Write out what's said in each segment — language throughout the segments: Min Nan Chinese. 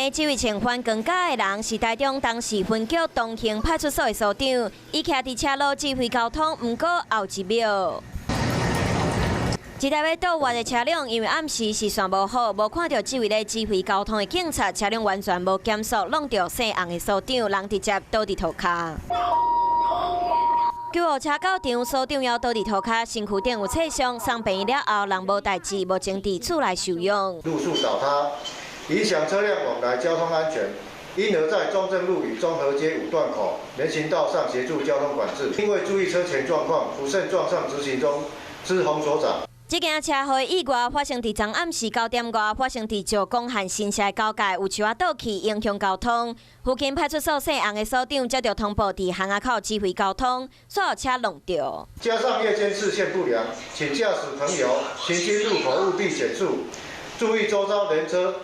的這位穿反光甲的人是台中東勢分局東興派出所的所長，伊徛佇車路指揮交通，毋過後一秒，一台欲倒彎的車輛因為暗時視線無好，無看著這位咧指揮交通的警察，車輛完全無減速，挵著姓洪的所長，人直接倒佇塗跤。救護車到場，所長猶倒佇塗跤，身軀頂有擦傷，送病院了後，人無代誌，目前佇厝內休養。路樹倒塌，影響車輛往來交通安全，因而在中正路與中和街五段口人行道上協助交通管制。因未注意車前狀況，不慎撞上執勤中之洪所長。這件車禍意外發生佇昨暗時9點外，發生佇石岡和新社交界，有樹仔倒去，影響交通。附近派出所姓洪的所長接著通報，佇巷仔口指揮交通，所有車挵著。加上夜間視線不良，請駕駛朋友行經路口務必減速，注意周遭人車，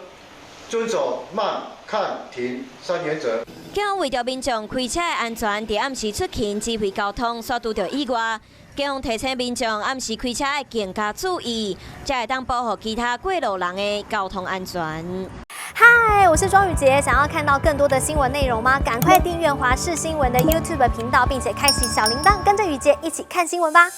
遵守慢、看、停三原則。警方為著民眾開車的安全，佇暗時出勤指揮交通，煞拄著意外。警方提醒民眾暗時開車愛更加注意，才會當保護其他過路人的交通安全。嗨，我是莊宇傑，想要看到更多的新聞內容嗎？趕快訂閱華視新聞的 YouTube 頻道，並且開啟小鈴鐺，跟着宇傑一起看新聞吧。